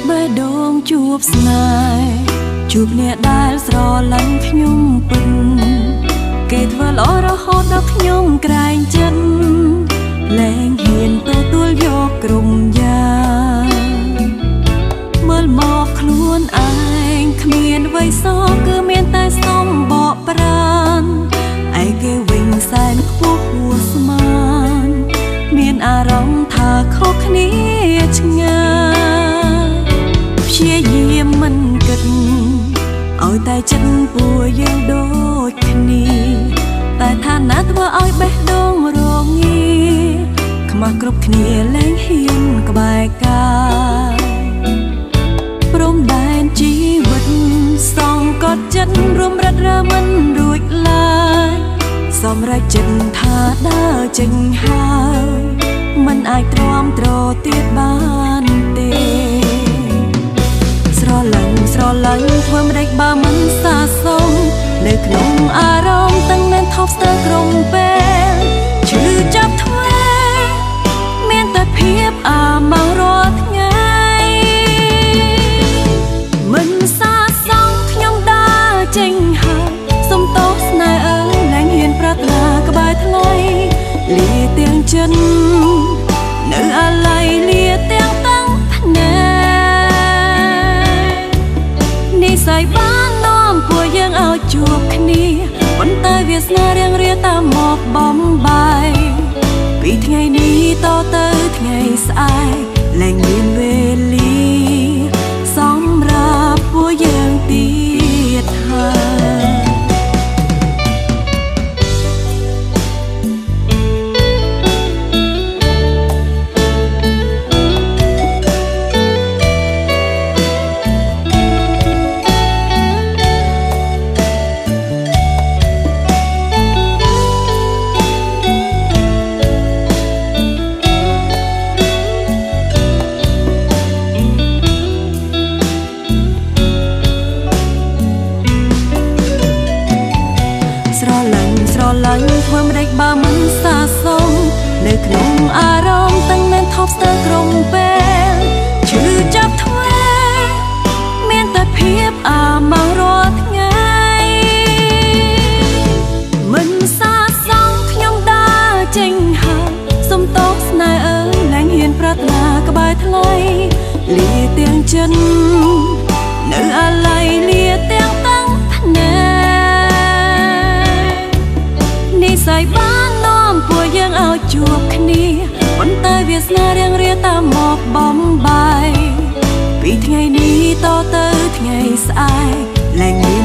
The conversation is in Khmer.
បេះដូងជួបស្នេហ៍ជួបអ្នកដែលស្រឡាញ់ខ្ញុំពិនគេធ្វើល្អរហូតដល់ខ្ញុំក្រែងចិត្តលែងហ៊ានទទួលយកក្រុមយ៉ាងមើលមកខ្លួនឯងគ្មានអ្វីសគឺមានតែសំបកប្រានឯគេវិញសែនខ្ពស់ហួសស្មានមានអារម្មណ៍ថាខុសគ្នាឆ្ងាយ ព្យាយាមមិនគិតឲ្យតែចិត្តពួកយើងដូចគ្នាតែឋានៈធ្វើឲ្យបេះដូងរងាខ្មាស់គ្រប់គ្នាលែងហ៊ានក្បែរកាយព្រំដែនជីវិតសងកត់ចិត្តរួមរិតរើមិនរួចឡើយសម្រេចចិត្តថាដើរចេញហើយមិនអាចទ្រាំទ្រទៀតបានទេ ស្រឡាញ់ស្រឡាញ់ធ្វើមិនដេចបើមិនសាសមនៅក្នុងអារម្មណ៍ទាំងនឹងថប់ស្ទើរក្រុមពេលឈឺចាប់ទ្វេមានតែភាពអាម៉ាស់រាល់ថ្ងៃមិនសាសងខ្ញុំដើរចេញហើយសុំទោសស្នេហ៍អើយលែងហ៊ានប្រាថ្នាក្បែរថ្លៃលាទាំងចិននៅអាល័យលាទាំងតាំងភ្នែក និស័យបាននាំពួកយើងឲ្យជួបគ្នាប៉ុន្តែវាសនារៀងរាតាមមកបំបាយពីថ្ងៃនេះតទៅថ្ងៃស្អែកលែងមានវេលាសម្រាប់ពួកយើងទៀតហើយ ស្រឡាញ់ស្រឡាញ់ធ្វើមិនដេចបើមិនសាសមនៅក្នុងអារម្មណ៍ទាំងនឹងថប់ស្ទើរក្រុមពេលឈឺចាប់ទ្វេមានតែភាពអាម៉ាស់រាល់ថ្ងៃមិនសាសងខ្ញុំដើរចេញហើយសុំទោសស្នេហ៍អើយលែងហ៊ានប្រាថ្នាក្បែរថ្លៃលាទាំងចិននៅអាល័យលាទាំងតាំងភ្នែក និស័យបាននាំពួកយើងឲ្យជួបគ្នាប៉ុន្តែវាសនារៀងរាតាមមកបំបាយពីថ្ងៃនេះតទៅថ្ងៃស្អែកលែងមាន